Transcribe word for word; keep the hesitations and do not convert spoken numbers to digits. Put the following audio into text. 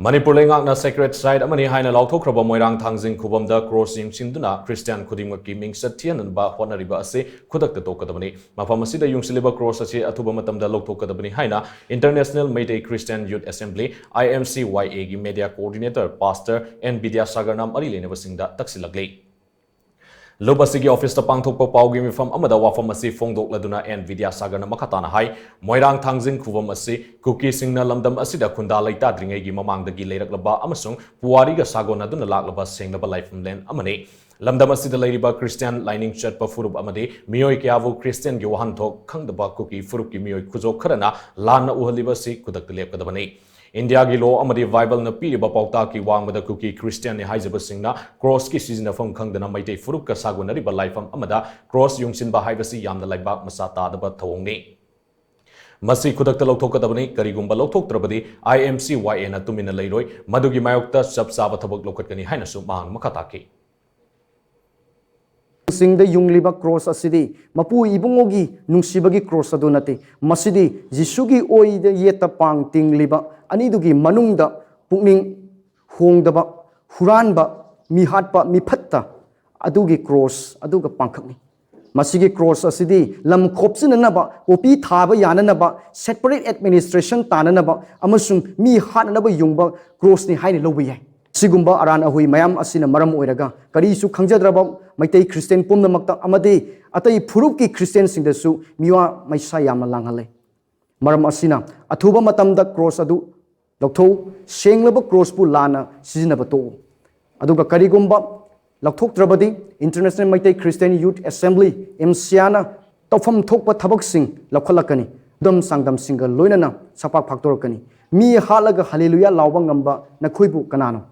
ꯃꯅꯤꯄꯨꯔ ꯂꯩꯉꯥꯛꯅ sacred site ꯑꯃꯅꯤ ꯍꯥꯏꯅ ꯂꯥꯎꯊꯣꯛꯈ꯭ꯔꯕ ꯃꯣꯏꯔꯥꯡ ꯊꯥꯡꯖꯤꯡ ꯈꯨꯕꯝꯗ ꯀ꯭ꯔꯣꯁ ꯌꯨꯡꯁꯤꯟꯗꯨꯅ ꯈ꯭ꯔꯤꯁꯇꯤꯌꯥꯟ ꯈꯨꯗꯤꯡꯃꯛꯀꯤ ꯃꯤꯡꯆꯠ ꯊꯤꯍꯟꯅꯕ ꯍꯣꯠꯅꯔꯤꯕ ꯑꯁꯤ ꯈꯨꯗꯛꯇ ꯇꯣꯛꯀꯗꯕꯅꯤ꯫ ꯃꯐꯝ ꯑꯁꯤꯗ ꯌꯨꯡꯁꯤꯜꯂꯤꯕ ꯀ꯭ꯔꯣꯁ ꯑꯁꯤ ꯑꯊꯨꯕ ꯃꯇꯝꯗ ꯂꯧꯊꯣꯛꯀꯗꯕꯅꯤ ꯍꯥꯏꯅ International Meitei Christian Youth Assembly, I M C Y A ꯒꯤ media coordinator Pastor N ꯕꯤꯗ꯭ꯌꯥꯁꯥꯒꯔꯅ ꯃꯔꯤ ꯂꯩꯅꯕꯁꯤꯡꯗ ꯇꯛꯁꯤꯜꯂꯛꯂꯤ꯫ ꯂꯨꯞ ꯑꯁꯤꯒꯤ ꯑꯣꯐꯤꯁꯇ ꯄꯥꯡꯊꯣꯛꯄ ꯄꯥꯎꯒꯤ ꯃꯤꯐꯝ ꯑꯃꯗ ꯋꯥꯐꯝ ꯑꯁꯤ ꯐꯣꯡꯗꯣꯛꯂꯗꯨꯅ ꯑꯦꯟ ꯕꯤꯗ꯭ꯌꯥꯁꯥꯒꯔꯅ ꯃꯈꯥ ꯇꯥꯅ ꯍꯥꯏ, ꯃꯣꯏꯔꯥꯡ ꯊꯥꯡꯖꯤꯡ ꯈꯨꯕꯝ ꯑꯁꯤ ꯀꯨꯀꯤꯁꯤꯡꯅ ꯂꯝꯗꯝ ꯑꯁꯤꯗ ꯈꯨꯟꯗꯥ ꯂꯩꯇꯥꯗ꯭ꯔꯤꯉꯩꯒꯤ ꯃꯃꯥꯡꯗꯒꯤ ꯂꯩꯔꯛꯂꯕ ꯑꯃꯁꯨꯡ ꯄꯨꯋꯥꯔꯤꯒ ꯁꯥꯒꯣꯟꯅꯗꯨꯅ ꯂꯥꯛꯂꯕ ꯁꯦꯡꯂꯕ ꯂꯥꯏꯐꯝꯂꯦꯟ ꯑꯃꯅꯤ꯫ ꯂꯝꯗꯝ ꯑꯁꯤꯗ ꯂꯩꯔꯤꯕ ꯈ꯭ꯔꯤꯁꯇꯤꯌꯥꯟ ꯂꯥꯏꯅꯤꯡ ꯆꯠꯄ ꯐꯨꯔꯨꯞ ꯑꯃꯗꯤ ꯃꯤꯑꯣꯏ ꯀꯌꯥꯕꯨ ꯈ꯭ꯔꯤꯁꯇꯤꯌꯥꯟꯒꯤ ꯋꯥꯍꯟꯊꯣꯛ ꯈꯪꯗꯕ ꯀꯨꯀꯤ ꯐꯨꯔꯨꯞꯀꯤ ꯃꯤꯑꯣꯏ ꯈꯨꯖꯣꯞ ꯈꯔꯅ ꯂꯥꯟꯅ ꯎꯍꯜꯂꯤꯕ ꯑꯁꯤ ꯈꯨꯗꯛꯇ ꯂꯦꯞꯀꯗꯕꯅꯤ꯫ ꯏꯟꯗꯤꯌꯥꯒꯤ ꯂꯣ ꯑꯃꯗꯤ ꯕꯥꯏꯕꯜꯅ ꯄꯤꯔꯤꯕ ꯄꯥꯎꯇꯥꯛꯀꯤ ꯋꯥꯡꯃꯗ ꯀꯨꯀꯤ ꯈ꯭ꯔꯤꯁꯇꯤꯌꯥꯟꯅꯤ ꯍꯥꯏꯖꯕꯁꯤꯡꯅ ꯀ꯭ꯔꯣꯁꯀꯤ ꯁꯤꯖꯤꯟꯅꯐꯝ ꯈꯪꯗꯅ ꯃꯩꯇꯩ ꯐꯨꯔꯨꯞꯀ ꯁꯥꯒꯣꯟꯅꯔꯤꯕ ꯂꯥꯏꯐꯝ ꯑꯃꯗ ꯀ꯭ꯔꯣꯁ ꯌꯨꯡꯁꯤꯟꯕ ꯍꯥꯏꯕꯁꯤ ꯌꯥꯝꯅ ꯂꯩꯕꯥꯛ ꯃꯆꯥ ꯇꯥꯗꯕ ꯊꯧꯑꯣꯡꯅꯤ꯫ ꯃꯁꯤ ꯈꯨꯗꯛꯇ ꯂꯧꯊꯣꯛꯀꯗꯕꯅꯤ꯫ ꯀꯔꯤꯒꯨꯝꯕ ꯂꯧꯊꯣꯛꯇ꯭ꯔꯕꯗꯤ I M C Y A ꯅ ꯇꯨꯃꯤꯟꯅ ꯂꯩꯔꯣꯏ, ꯃꯗꯨꯒꯤ ꯃꯥꯌꯣꯛꯇ ꯆꯞ ꯆꯥꯕ ꯊꯕꯛ ꯂꯧꯈꯠꯀꯅꯤ ꯍꯥꯏꯅꯁꯨ ꯃꯍꯥꯛꯅ ꯃꯈꯥ ꯇꯥꯈꯤ꯫ ꯁꯤꯡꯗ ꯌꯨꯡꯂꯤꯕ ꯀ꯭ꯔꯣꯁ ꯑꯁꯤꯗꯤ ꯃꯄꯨ ꯏꯕꯨꯡꯉꯣꯒꯤ ꯅꯨꯡꯁꯤꯕꯒꯤ ꯀ꯭ꯔꯣꯁ ꯑꯗꯨ ꯅꯠꯇꯦ꯫ ꯃꯁꯤꯗꯤ ꯖꯤꯁꯨꯒꯤ ꯑꯣꯏꯗ ꯌꯦꯠꯇ ꯄꯥꯡ ꯇꯤꯡꯂꯤꯕ ꯑꯅꯤꯗꯨꯒꯤ ꯃꯅꯨꯡꯗ ꯄꯨꯛꯅꯤꯡ ꯍꯣꯡꯗꯕ, ꯍꯨꯔꯥꯟꯕ, ꯃꯤꯍꯥꯠꯄ, ꯃꯤꯐꯠꯇ ꯑꯗꯨꯒꯤ ꯀ꯭ꯔꯣꯁ ꯑꯗꯨꯒ ꯄꯥꯡꯈꯛꯅꯤ꯫ ꯃꯁꯤꯒꯤ ꯀ꯭ꯔꯣꯁ ꯑꯁꯤꯗꯤ ꯂꯝ ꯈꯣꯞꯆꯤꯟꯅꯅꯕ, ꯄꯣꯄꯤ ꯊꯥꯕ ꯌꯥꯅꯅꯕ, separate administration ꯇꯥꯅꯅꯕ ꯑꯃꯁꯨꯡ ꯃꯤ ꯍꯥꯠꯅꯅꯕ ꯌꯨꯡꯕ ꯀ꯭ꯔꯣꯁꯅꯤ ꯍꯥꯏꯅ ꯂꯧꯕ ꯌꯥꯏ꯫ ꯁꯤꯒꯨꯝꯕ ꯑꯔꯥꯟ ꯑꯍꯨꯏ ꯃꯌꯥꯝ ꯑꯁꯤꯅ ꯃꯔꯝ ꯑꯣꯏꯔꯒ ꯀꯔꯤꯁꯨ ꯈꯪꯖꯗ꯭ꯔꯕ ꯃꯩꯇꯩ ꯈ꯭ꯔꯤꯁꯇꯤꯌꯥꯟ ꯄꯨꯝꯅꯃꯛꯇ ꯑꯃꯗꯤ ꯑꯇꯩ ꯐꯨꯔꯨꯞꯀꯤ ꯈ꯭ꯔꯤꯁꯇꯤꯌꯥꯟꯁꯤꯡꯗꯁꯨ ꯃꯤꯋꯥ ꯃꯩꯁꯥ ꯌꯥꯝꯅ ꯂꯥꯡꯍꯜꯂꯦ꯫ ꯃꯔꯝ ꯑꯁꯤꯅ ꯑꯊꯨꯕ ꯃꯇꯝꯗ ꯀ꯭ꯔꯣꯁ ꯑꯗꯨ ꯂꯧꯊꯣꯛꯎ, ꯁꯦꯡꯂꯕ ꯀ꯭ꯔꯣꯁꯄꯨ ꯂꯥꯟꯅ ꯁꯤꯖꯤꯟꯅꯕ ꯇꯣꯛꯎ꯫ ꯑꯗꯨꯒ ꯀꯔꯤꯒꯨꯝꯕ ꯂꯧꯊꯣꯛꯇ꯭ꯔꯕꯗꯤ International Meitei Christian Youth Assembly, ꯏꯝꯁꯤꯌꯥꯅ ꯇꯧꯐꯝ ꯊꯣꯛꯄ ꯊꯕꯛꯁꯤꯡ ꯂꯧꯈꯠꯂꯛꯀꯅꯤ꯫ ꯈꯨꯗꯝ ꯆꯥꯡꯗꯝꯁꯤꯡꯒ ꯂꯣꯏꯅꯅ ꯁꯄꯥꯛ ꯐꯥꯛꯇꯣꯔꯛꯀꯅꯤ꯫ ꯃꯤ ꯍꯥꯠꯂꯒ ꯍꯜꯂꯦꯂꯨꯌꯥ ꯂꯥꯎꯕ ꯉꯝꯕ ꯅꯈꯣꯏꯕꯨ ꯀꯅꯥꯅꯣ?